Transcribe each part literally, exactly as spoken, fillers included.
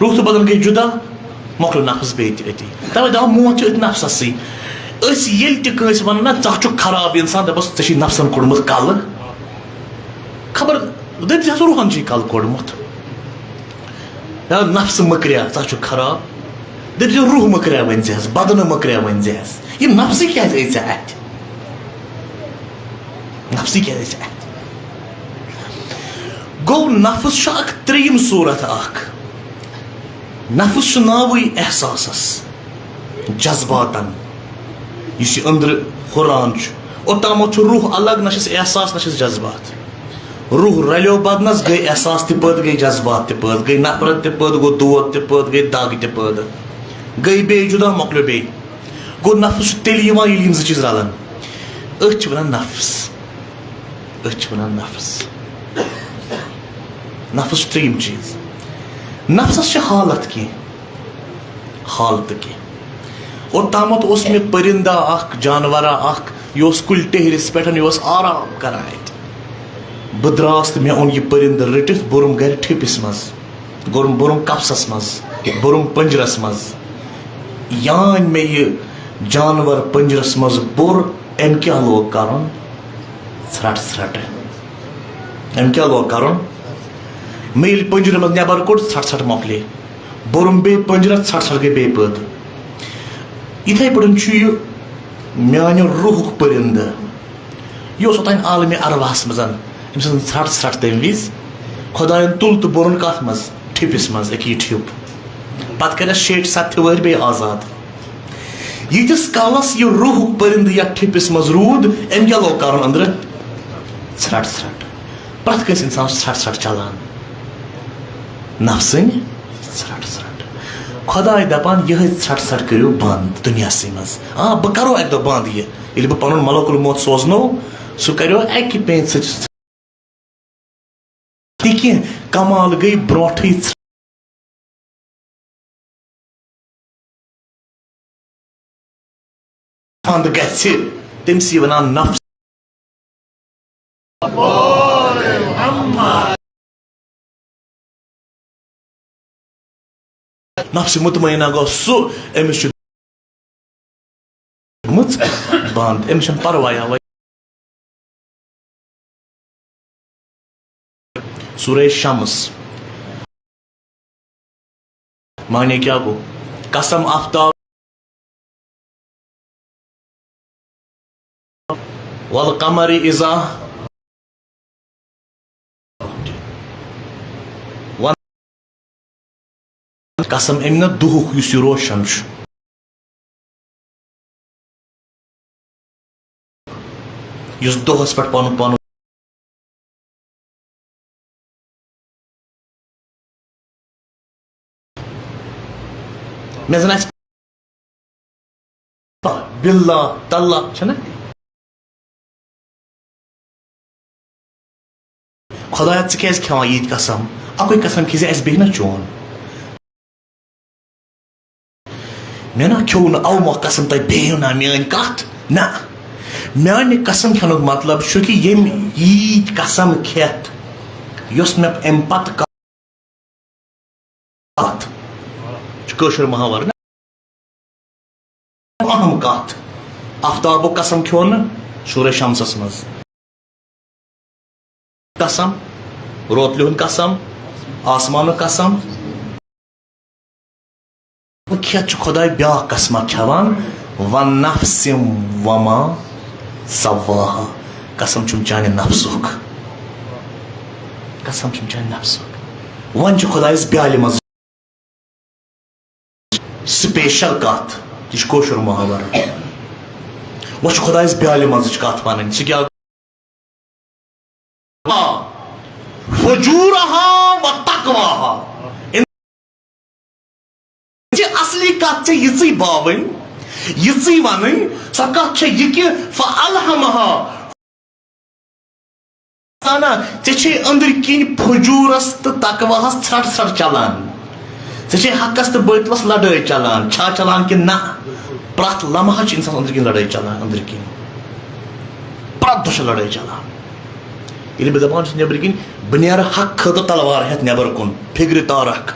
روح تہٕ بدن گٔے جدا، مۄکلیو نفس بیٚیہِ تہِ أتی۔ توے دپان موت چھِ أتھۍ نفسس سۭتۍ۔ أسۍ ییٚلہِ تہِ کٲنٛسہِ ونو نا، "ژٕ ہا چھُکھ خراب انسان"، دپس، "ژےٚ چھُے نفسن کوٚڑمُت کلہٕ"۔ خبر دٔپۍ زِ روحن چھُے کلہٕ کوٚڑمُت۔ یا نفسہٕ مٔکریا، ژٕ ہا چھُکھ خراب۔ دٔپۍ زِ روح مٔکریا ؤنۍ زِ حظ، بدنہٕ مٔکریا ؤنۍ زِ حظ۔ یہِ نفسٕے کیازِ أژۍ ژےٚ اتھِ؟ نفسٕے کیازِ أژۍ ژےٚ اتھِ؟ گوٚو نفس چھُ اکھ ترٛیٚیِم صورت اکھ۔ نفس چھُ ناوٕے احساسس، جذباتن، یُس یہِ أنٛدرٕ ہُران چھُ۔ اوٚتامَتھ چھُ روح الگ، نہ چھِس احساس، نہ چھِس جذبات۔ روح رلیو بدنس، گٔے احساس تہِ پٲدٕ، گٔے جذبات تہِ پٲدٕ، گٔے نفرت تہِ پٲدٕ، گوٚو دود تہِ پٲدٕ، گٔے دگ تہِ پٲدٕ، گٔے بیٚیہِ جدا، مۄکلیو بیٚیہِ۔ گوٚو نفس چھُ تیٚلہِ یِوان، ییٚلہِ یِم زٕ چیٖز رلن۔ أتھۍ چھِ ونان نفس۔ أتھۍ چھِ ونان نفس۔ نفس چھُ ترٛیٚیِم چیٖز۔ نفسس چھِ حالت کینٛہہ۔ حالتہٕ کینٛہہ۔ اوٚتامَتھ اوس مےٚ پٔرِندہ اکھ، جانورا اکھ، یہِ اوس کُلہِ ٹیٚہرِس پٮ۪ٹھ، یہِ اوس آرام کران اَتہِ۔ بہٕ درٛاس تہٕ مےٚ اوٚن یہِ پٔرِندٕ رٔٹِتھ، بوٚرُم گرِ ٹھیٚپِس منٛز، بوٚرُم، بوٚرُم کپسس منٛز، بوٚرُم پٔنجرس منٛز۔ یانۍ مےٚ یہِ جانور پٔنجرس منٛز بوٚر، أمۍ کیٛاہ لوگ کرُن؟ ژھرٛٹھ ژھرٛٹھ۔ أمۍ کیٛاہ لوگ کرُن؟ مےٚ ییٚلہِ پٔنجرٕ منٛز نٮ۪بر کوٚڑ، ژھرٛٹھ ژھرٛٹھ مۄکلے۔ بوٚرُم بیٚیہِ پٔنجرس، ژھرٛٹھ ژھرٛٹھ گٔے بیٚیہِ پٲدٕ۔ یِتھَے پٲٹھۍ چھُ یہِ میٛانہِ روحُک پٔرِندٕ۔ یہِ اوس اوٚتانۍ عالمِ ارواحس منٛز۔ أمۍ سٕنٛز ژھرٛٹھ ژھرٛٹھ تَمہِ وِزِ۔ خۄدایَن تُل تہٕ بوٚرُن کَتھ منٛز؟ ٹھیٚپِس منٛز، أکیٛاہ یہِ ٹھیٚپ۔ پَتہٕ کَرٮ۪س شیٹھ ستہِ وٕہٕرۍ بیٚیہِ آزاد۔ ییٖتِس کالَس یہِ روحُک پٔرِندٕ یَتھ ٹھیٚپِس منٛز روٗد، أمۍ کیٛاہ لوگ کَرُن أنٛدرٕ؟ ژھرٛٹھ ژھرٛٹھ۔ پرٛٮ۪تھ کٲنٛسہِ اِنسانَس چھِ ژھرٛٹھ ژھرٛٹھ چَلان۔ نفسٕنۍ ژھرٛٹھ ژھرٛٹھ۔ خۄداے دَپان، یِہوٚے ژھرٛٹھ ژھرٛٹھ کٔرِو بنٛد دُنیاہسٕے منٛز۔ آ، بہٕ کَرو اَکہِ دۄہ بنٛد یہِ۔ ییٚلہِ بہٕ پَنُن ملکُل موت سوزنو، سُہ کَریو اَکہِ پیٚنٛژِ سۭتۍ تہِ کینٛہہ۔ کمال گٔے برونٛٹھٕے ژھرٛٹھ۔ پھنٛد گژھِ، تٔمۍ سی ونان نفس۔ نفس مطمئنہ گوٚو سُہ، أمِس چھُ گٔمٕژ بنٛد، أمِس چھُنہٕ پرواے۔ سورہ شمس۔ معنی کیٛاہ گوٚو؟ قسم آفتاب والقمر اذا، ون قسم امہِ نا دُہُک یُس یہِ روشن چھُ، یُس دۄہس پٮ۪ٹھ پنُن پنُن مےٚ زن آسہِ باللہ تاللہ چھنا؟ خۄدایا، ژٕ کیازِ کھٮ۪وان ییٖتۍ قسم؟ اَکُے قسم کھیٚزِ اَسہِ بیٚیہِ نہ چون۔ مےٚ نہ کھیوٚو نہٕ اَوٕ مۄکھ قسم تۄہہِ بیٚیہِ نہ میٛٲنۍ کَتھ نہ۔ میٛانہِ قسم کھٮ۪نُک مطلب چھُ کہِ ییٚمۍ ییٖتۍ قسم کھٮ۪تھ، یۄس مےٚ اَمہِ پتہٕ کَتھ چھُ کٲشُر محاورٕ نہ۔ اہم کتھ، آفتابُک قسم کھیوٚو نہٕ سورہ شمسس منٛز۔ قسم، روتلہِ ہُنٛد قسم، آسمانُک قسم۔ کھٮ۪تھ چھُ خۄداے بیٛاکھ قسمہ کھٮ۪وان، "والنفس وما سواها"۔ قسم چھُم چانہِ نفسُک۔ قسم چھُم چانہِ نفسُک۔ وۄنۍ چھُ خۄدایس بیالہِ منٛز سپیشل کتھ، یہِ چھُ کٲشُر محاورٕ۔ وۄنۍ چھُ خۄدایس بیالہِ منٛزٕچ کتھ ونٕنۍ، سُہ کیٛاہ؟ فجورها وتقواها۔ یہِ اصلی کتھ چھےٚ یِژٕے باوٕنۍ، یِژٕے ونٕنۍ، سۄ کتھ چھےٚ یہِ کہِ فألهمها۔ زانان، ژےٚ چھے أنٛدرۍ کِنۍ فجورس تہٕ تقواہس ژھرٹ ژھرٹ چلان۔ ژےٚ چھے حقس تہٕ باطلس لڑٲے چلان۔ چھا چلان کِنہٕ نہ؟ پرٛٮ۪تھ لمحہٕ چھِ انسانس أنٛدرۍ کِنۍ لڑٲے چلان، أنٛدرۍ کِنۍ۔ پرٛٮ۪تھ دۄہ چھِ لڑٲے چلان۔ ییٚلہِ بہٕ دپان چھُس نیٚبرۍ کِنۍ، بہٕ نیرٕ حق خٲطرٕ تلوار ہٮ۪تھ نٮ۪بر کُن، فِکرِ تارکھ۔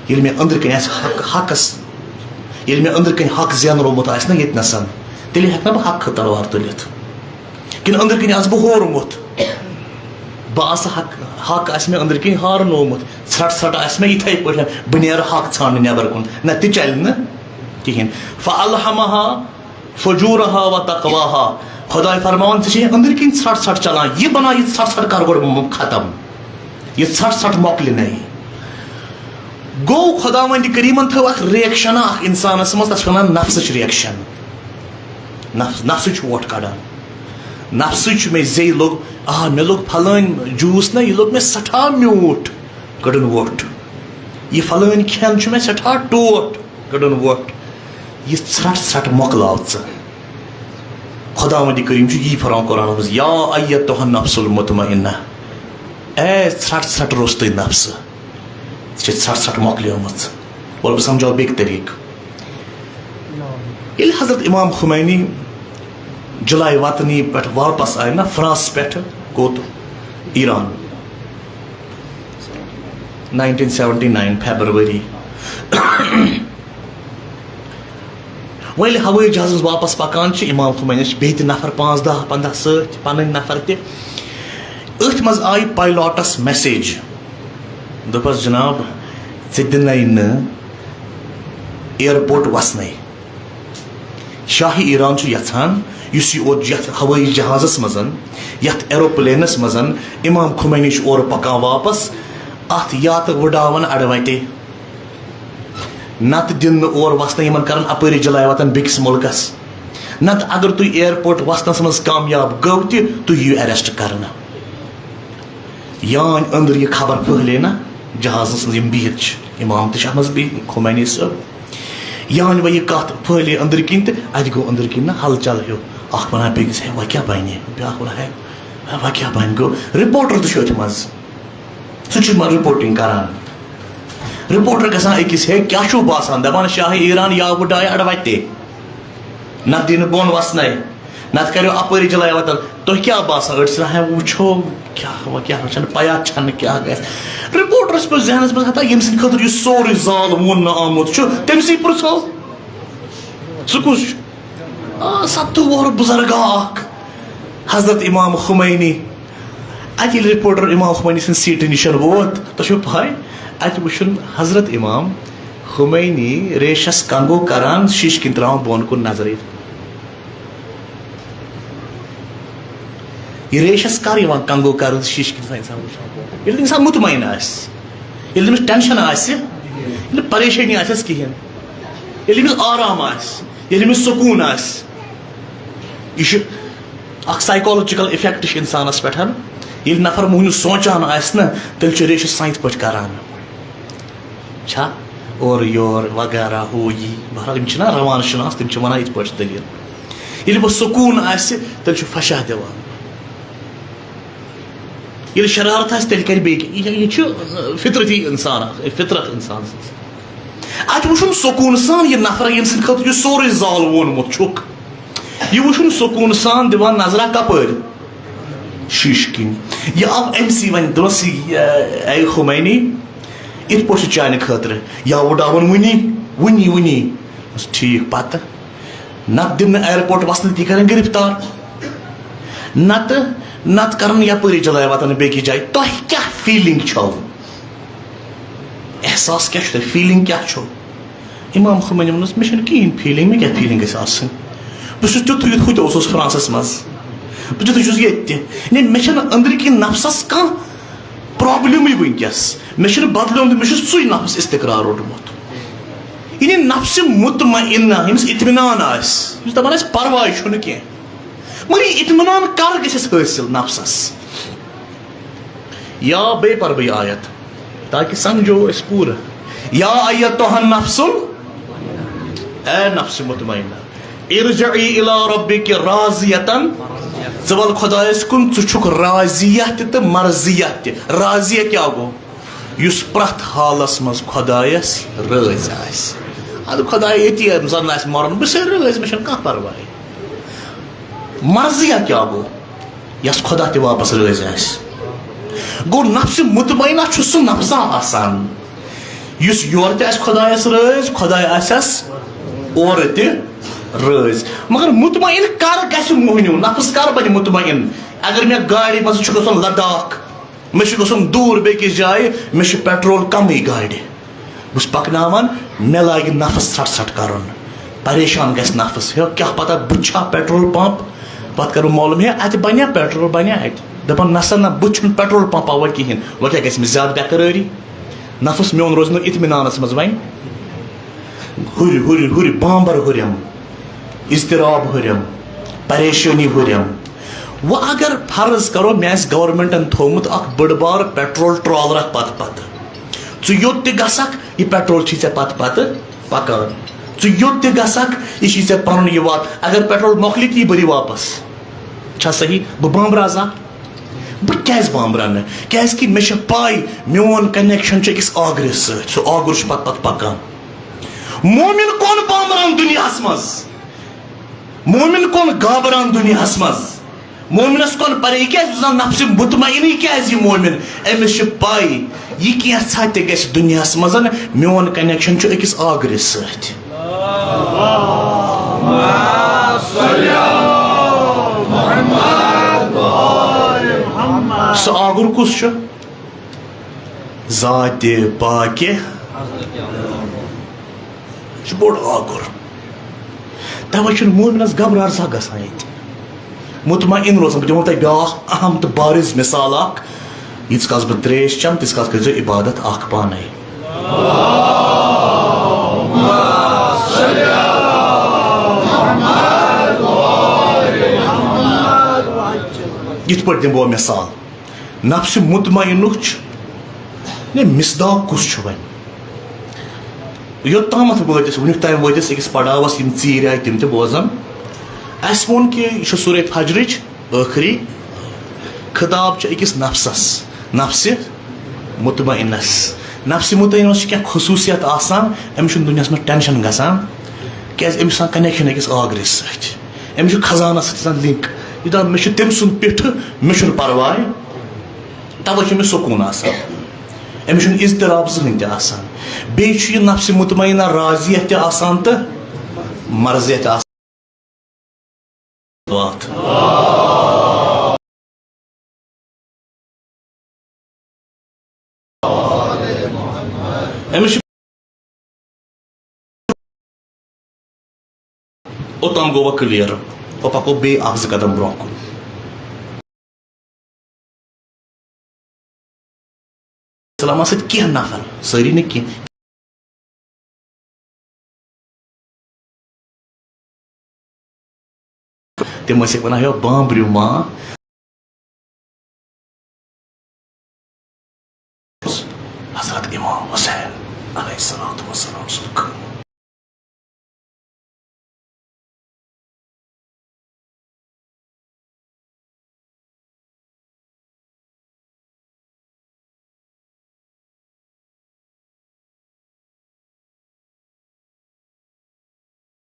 ییٚلہِ مےٚ أنٛدرٕ کِنۍ آسہِ حق، حقس، ییٚلہِ مےٚ أنٛدرٕ کِنۍ حق زینہٕ روومُت آسہِ نہ ییٚتہِ نَسَن، تیٚلہِ ہٮ۪کہٕ نہٕ بہٕ حق خٲطرٕ تلوار تُلِتھ۔ کِنہٕ أنٛدرٕ کِنۍ آسہٕ بہٕ ہورمُت؟ بہٕ آسہٕ حق، حق آسہِ مےٚ أنٛدرٕ کِنۍ ہارنوومُت، ژھرٛٹھ ژھرٛٹھ آسہِ مےٚ یِتھَے پٲٹھۍ، بہٕ نیرٕ حق ژھانٛڈنہِ نٮ۪بر کُن۔ نہ، تہِ چلہِ نہٕ کِہیٖنۍ۔ فَأَلْهَمَهَا فُجُورَهَا وَتَقْوَاهَا۔ خۄداے فرماوان، ژےٚ چھے أنٛدرۍ کِنۍ ژھرٛٹھ ژھرٛٹھ چلان، یہِ بنا، یہِ ژھرٛٹھ ژھرٛٹھ کر گۄڈٕ م-، ختم۔ یہِ ژھرٛٹھ ژھرٛٹھ مۄکلہِ نَے۔ گوٚو، خۄداوندِ کریٖمن تھٲو اکھ reaction اکھ انسانس منٛز، تَتھ چھِ وَنان نفسٕچ reaction۔ نفس، نفسٕے چھُ وۄٹھ کڑان۔ نفسٕے چھُ مےٚ زیٚیہِ لوٚگ، آ، مےٚ لوٚگ فلٲنۍ juice نہ، یہِ لوٚگ مےٚ سٮ۪ٹھاہ میوٗٹھ۔ کٔڑٕن وۄٹھ۔ یہِ فلٲنۍ کھٮ۪ن چھُ مےٚ سٮ۪ٹھاہ ٹوٹھ۔ کٔڑٕن وۄٹھ۔ یہِ ژھرٛٹھ ژھرٛٹھ مۄکلاو ژٕ۔ خۄداوندِ کریٖم چھُ یی فرماوان قرآنس منٛز، یا ایتہا النفس المطمئنہ، اے ژھرٛٹھ ژھرٛٹھ روٚستُے نفسہٕ، ژےٚ چھےٚ ژھرٛٹھ ژھرٛٹھ مۄکلیمٕژ۔ وَلہٕ بہٕ سمجھاو بیٚکہِ طریٖقہٕ۔ ییٚلہِ حضرت امام خمینی جلائے وطنی پٮ۪ٹھ واپس آیہِ نا فرانس پٮ۪ٹھٕ، کوٚت؟ Iran. nineteen seventy nine February۔ وۄنۍ ییٚلہِ ہوٲیی جہازس واپس پکان چھِ، امام خمینس چھِ بیٚیہِ تہِ نفر پانٛژھ دَہ پنٛداہ سۭتۍ، پنٕنۍ نفر تہِ۔ أتھۍ منٛز آیہِ پایلاٹس message، دوٚپس، جناب، ژےٚ دِنَے نہٕ airport وسنَے۔ شاہ ایران چھُ یژھان، یُس یہِ اور یتھ ہوٲیی جہازس منٛز، یتھ ایروپلینس منٛز امام خمینی چھُ اورٕ پکان واپس، اتھ یا تہٕ وٕڈاون اڑٕ وتے۔ نتہٕ دِن نہٕ اور وسنہٕ، یِمن کرن اپٲری جلاے وطن بیٚکِس مُلکس۔ نتہٕ اگر تُہۍ airport وسنس منٛز کامیاب گٔو تہِ، تُہۍ یِیِو arrest کرنہٕ۔ یانۍ أنٛدر یہِ خبر پھٔہلے نہ، جہازس منٛز یِم بِہِتھ چھِ، امام تہِ چھِ اتھ منٛز بِہِتھ، خمینی صٲب۔ یانۍ وۄنۍ یہِ کتھ پھٔہلے أنٛدرٕ کِنۍ تہٕ اتہِ گوٚو أنٛدرٕ کِنۍ نہ ہلچل ہیوٗ۔ اکھ ونان بیٚکِس، ہے، وۄنۍ کیٛاہ بنہِ؟ بیٛاکھ ونان، ہے، وۄنۍ کیٛاہ بنہِ؟ گوٚو، reporter تہِ چھُ أتھۍ منٛز۔ سُہ چھُ یِمن reporting کران۔ Reporter گژھان أکِس، ہے، کیٛاہ چھُو باسان؟ دپان، شاہ ایران یا وٕڈایہِ اڑٕ وتے۔ نتہٕ دِنہٕ بۄن وسنَے، نتہٕ کریو اپٲری جلاے وطن۔ تۄہہِ کیٛاہ باسان؟ أڑۍ چھِ دپان، ہے، وٕچھو، کیٛاہ، وۄنۍ کیٛاہ، وۄنۍ چھَنہٕ پَیی، چھَنہٕ کیٛاہ گژھِ۔ Reporterس پٮ۪ٹھ ذہنس منٛز ہتا، ییٚمہِ سٕنٛدِ خٲطرٕ یہِ سورُے زال ووننہٕ آمُت چھُ، تٔمۍ سٕے پرٛژھو۔ سُہ کُس چھُ؟ آ، ستتھٕ وُہُر بُزرگا اکھ، حضرت امام خمینی۔ اتہِ ییٚلہِ reporter امام خمینی سٕنٛدِ سیٖٹہِ نِش ووت، تۄہہِ چھو پاے، اتہِ وٕچھُن حضرت امام خمینی ریشس کنگو کران، شیشہِ کِنۍ تراوان بۄن کُن نظرِ۔ یہِ ریشس کر یِوان کنگو کرُن، شیشہِ کِنۍ چھُ انسان وٕچھان؟ ییٚلہِ انسان مطمئن آسہِ، ییٚلہِ تٔمِس tension آسہِ، ییٚلہِ پریشٲنی آسٮ۪س کِہیٖنۍ، ییٚلہِ أمِس آرام آسہِ، ییٚلہِ أمِس سکوٗن آسہِ۔ یہِ چھُ اکھ psychological effect چھُ انسانس پٮ۪ٹھ۔ ییٚلہِ نفر مُہنیو سونٛچان آسہِ نہ، تیٚلہِ چھُ ریشہِ سانٛتہِ پٲٹھۍ کران۔ چھا؟ اورٕ یور وغیرہ، ہُہ یہِ۔ بہرحال، یِم چھِنہ روان شِناس، تِم چھِ وَنان یِتھ پٲٹھۍ چھِ دٔلیٖل۔ ییٚلہِ وۄنۍ سکوٗن آسہِ، تیٚلہِ چھُ فشاہ دِوان۔ ییٚلہِ شرارت آسہِ، تیٚلہِ کَرِ بیٚیہِ کینٛہہ۔ یہِ، یہِ چھُ، اَ، فطرتی اِنسان اَکھ، فطرت اِنسان سٕنٛز۔ اَتہِ وٕچھُن سکوٗن سان یہِ نفر، ییٚمہِ سٕنٛدِ خٲطرٕ یہِ سورُے زال ووٚنمُت چھُکھ۔ یہِ وٕچھُن سکوٗن سان دِوان نظرہ کَپٲرۍ؟ شیٖشہٕ کِنۍ۔ یہِ آو أمۍ سٕے وَنہِ، دوٚپنَس، یہِ، اے خمینی، یِتھ پٲٹھۍ چھُ چانہِ خٲطرٕ، یا وُڈاوُن وٕنی، وٕنی، وٕنی۔ بس ٹھیٖک، پتہٕ نتہٕ دِم نہٕ airport وسنہٕ، تی کرن گرفتار، نتہٕ، نتہٕ کرن یپٲری جلاے وطن بیٚکِس جایہِ۔ تۄہہِ کیٛاہ feeling چھو؟ احساس کیٛاہ چھُ تۄہہِ؟ Feeling کیٛاہ چھو؟ امام خمینی ووٚنُس، مےٚ چھَنہٕ کِہیٖنۍ feeling، مےٚ کیٛاہ feeling گژھِ آسٕنۍ؟ بہٕ چھُس تیُتھُے، یُتھ ہُہ تہِ اوسُس فرانسس منٛز، بہٕ تیُتھُے چھُس ییٚتہِ تہِ۔ یعنی مےٚ چھَنہٕ أنٛدرۍ کِنۍ نفسس کانٛہہ problemٕے وٕنکیٚس۔ مےٚ چھُنہٕ بدلیومُت، مےٚ چھُ سُے نفس استقرار روٚٹمُت۔ یعنی نفس مطمئنہ، ییٚمِس اطمینان آسہِ، یُس دپان آسہِ، پرواے چھُنہٕ کینٛہہ۔ مگر یہِ اطمینان کر گژھِ اَسہِ حٲصِل نفسس؟ یا بیٚیہِ پرٕ بہٕ یہِ آیت، تاکہِ سمجھو أسۍ پوٗرٕ۔ یا ایتہا النفس ال-، اے نفس مطمئنہ، ارجعی الی ربک راضیۃ، ژٕ وَل خۄدایَس کُن، ژٕ چھُکھ راضیہ تہِ تہٕ مرضیہ تہِ۔ راضیہ کیٛاہ گوٚو؟ یُس پرٛٮ۪تھ حالس منٛز خۄدایَس رٲضۍ آسہِ۔ اَدٕ خۄدایا، ییٚتی زَن آسہِ مَرُن، بہٕ چھُسَے رٲضۍ، مےٚ چھَنہٕ کانٛہہ پَرواے۔ مرضیہ کیٛاہ گوٚو؟ یَس خۄدا تہِ واپس رٲضۍ آسہِ۔ گوٚو، نفس مطمئنہ چھُ سُہ نفسا آسان، یُس یورٕ تہِ آسہِ خۄدایَس رٲضۍ، خۄداے آسٮ۪س اورٕ تہِ رٲضۍ۔ مگر مطمئن کر گژھِ مۄہنیو؟ نفس کر بنہِ مطمئن؟ اگر مےٚ گاڑِ منٛز چھُ گژھُن لداخ، مےٚ چھُ گژھُن دوٗر بیٚکِس جایہِ، مےٚ چھُ petrol کمٕے گاڑِ، بہٕ چھُس پکناوان، مےٚ لاگہِ نفس ژھٹھ ژھٹھ کرُن، پریشان گژھِ نفس، ہے کیٛاہ پتہ بہٕ چھا petrol pump؟ پتہٕ کرٕ بہٕ معلوم، ہے اتہِ بنیا petrol، بنیا اتہِ؟ دپان نسا نہ، بہٕ چھُنہٕ petrol pump اوا کہیٖنۍ، وۄنۍ کیٛاہ گژھِ مےٚ زیادٕ بے قرٲری؟ نفس میون روزِ نہٕ اطمینانس منٛز وۄنۍ۔ ہُرۍ ہُرۍ ہُرۍ بامبر ہُرٮ۪م، اضطراب ہُرٮ۪م، پریشٲنی ہُرٮ۪م۔ وۄنۍ اگر فرض کرو، مےٚ آسہِ governmentن تھوٚومُت اکھ بٔڑ بار petrol trollera پتہٕ پتہٕ، ژٕ یوٚت تہِ گژھکھ، یہِ petrol چھی ژےٚ پتہٕ پتہٕ پکان، ژٕ یوٚت تہِ گژھکھ، یہِ چھی ژےٚ پنُن یہِ وات۔ اگر petrol مۄکلہِ تہِ، یہِ بٔری واپس۔ چھا صحیح؟ بہٕ بامبرازا؟ بہٕ کیازِ بامبرا نہٕ؟ کیازِ کہِ مےٚ چھےٚ پاے، میون connection چھُ أکِس آگرِس سۭتۍ، سُہ آگُر چھُ پتہٕ پتہٕ پکان۔ مومن کون بامبران دُنیاہس منٛز؟ مومن کون گابران دُنیاہس منٛز؟ مومنس کون پرے؟ یہِ کیازِ زن نفسِ مطمئنٕے کیازِ یہِ مومن؟ أمِس چھِ پاے، یہِ کینٛژھا تہِ گژھِ دُنیاہس منٛز، میون connection چھُ أکِس آگرِس سۭتۍ۔ سُہ آگُر کُس چھُ؟ ذاتِ پاکہِ۔ یہِ چھُ بوٚڑ آگُر۔ توے چھُنہٕ مومنس گبرار زانٛہہ گژھان ییٚتہِ۔ مطمئن روزان۔ بہٕ دِمو تۄہہِ بیٛاکھ اہم تہٕ بارز مثال اکھ۔ ییٖتِس کالس بہٕ ترٛیش چٮ۪مہٕ، تیٖتِس کالس کٔرۍزیو عبادت اکھ پانے۔ یِتھ پٲٹھۍ دِمہٕ بہٕ مثال۔ نفسِ مطمئنُک چھُ، نے، مصداق کُس چھُ وۄنۍ؟ یوٚت تامَتھ وٲتۍ أسۍ، وٕنیُک تام وٲتۍ أسۍ أکِس پڑاوَس، یِم ژیٖرۍ آیہِ تِم تہِ بوزن۔ اَسہِ ووٚن کہِ یہِ چھُ سورہ فجرٕچ ٲخری خطاب چھُ أکِس نفسَس، نفسِ مطمئنس۔ نفسِ مطمئنس چھِ کینٛہہ خصوٗصیت آسان، أمِس چھُنہٕ دُنیاہَس منٛز tension گژھان، کیٛازِ أمِس چھُ آسان connection أکِس آگرِس سۭتۍ، أمِس چھُ خزانَس سۭتۍ آسان link۔ یوٗتاہ مےٚ چھُ تٔمۍ سُنٛد پیٚٹھٕ، مےٚ چھُنہٕ پرواے، توے چھُ أمِس سکوٗن آسان، أمِس چھُنہٕ اضطراب زٕہٕنۍ تہِ آسان۔ بیٚیہِ چھُ یہِ نفسِ مطمئنہ راضیت تہِ آسان تہٕ مرضیت تہِ آسان۔ واتھ۔ أمِس چھُ اوٚتام گوٚو وۄنۍ clear، وۄنۍ پکو بیٚیہِ اکھ زٕ قدم برونٛہہ کُن۔ سلامس سۭتۍ کینٛہہ نفر، سٲری نہٕ کینٛہہ۔ تِم ٲسِکھ ونان، "ہے بامبریو ما۔" حضرت امام حسین علیہ الصلوۃ والسلام سُنٛد خٲ-،